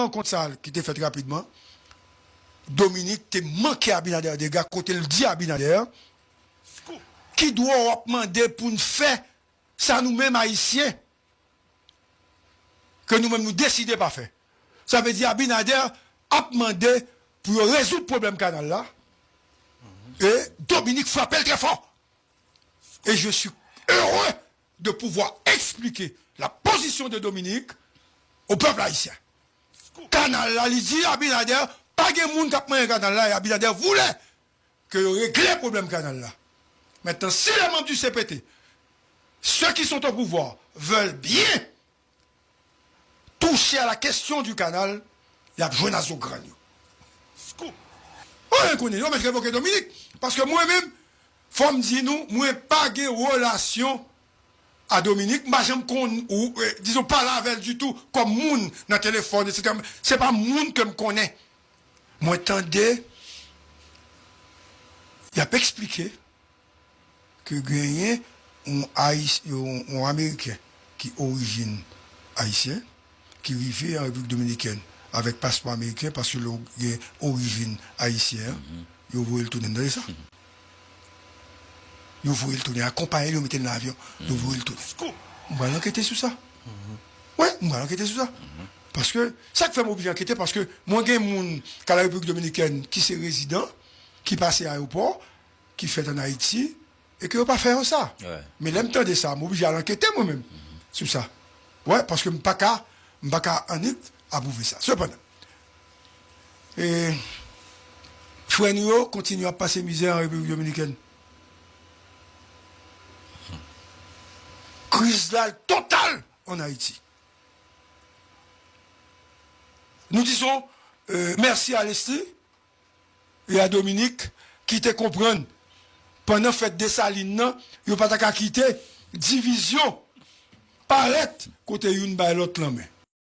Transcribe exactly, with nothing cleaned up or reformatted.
rankont sa ki te fèt rapidman, Dominik te manke Abinader dega kote l di Abinader, ki dwa w ap mande pou n fè sa nou menm Ayisyen, ke nou menm nou deside pa fè. Sa vle di Abinader ap mande pou yo rezoud pwoblèm kanal la. E Dominik frape l trè fò. Et je suis heureux de pouvoir expliquer la position de Dominique au peuple haïtien. Kanal la, li di Abinader, pa gen moun k ap manyen kanal la, e Abinader voulait que yo regle pwoblèm kanal la. Maintenant, si les membres du C P T, ceux qui sont au pouvoir, veulent bien toucher à la question du canal, y ap jwenn a zo grann yo. Ou konnen, yo mèt revoke Dominik. Paske mwen menm, fò m di nou, mwen pa gen relasyon a Dominik. M pa janm konn, ou, eh, dizon, pale avè l ditou, kòm moun nan telefòn, etsetera. Se pa moun ke m konnen. Mwen tande, y ap eksplike ke genyen yon Ayis-, yon, yon Ameriken ki orijin ayisyen, ki rive an Repiblik Dominikèn avèk paspò ameriken, paske lè w gen orijin ayisyen an, yo voye l tounen. N tande sa? Yo voye l tounen, akonpaye l, yo mete l nan avyon, yo voye l tounen. M pral ankete sou sa. Wi, m pral ankete sou sa. Paske sa k fè m oblije ankete, paske mwen gen moun k al Repiblik Dominikèn ki se rezidan, ki pase ayewopò, ki fèt ann Ayiti, e ke yo pa fè yo sa. Men lè m tande sa, m oblije al ankete mwen menm sou sa. Wi, paske m pa ka, m pa ka annik apwouve sa. Sepandan, e, frè nou yo kontinye ap pase mizè an Repiblik Dominikèn. Kriz la total ann Ayiti. Nou dizon, e, mèsi a Leslie e a Dominik ki te konprann pandan fèt Desalin nan, yo pa ta ka kite divizyon parèt kote youn bay lòt lanmen.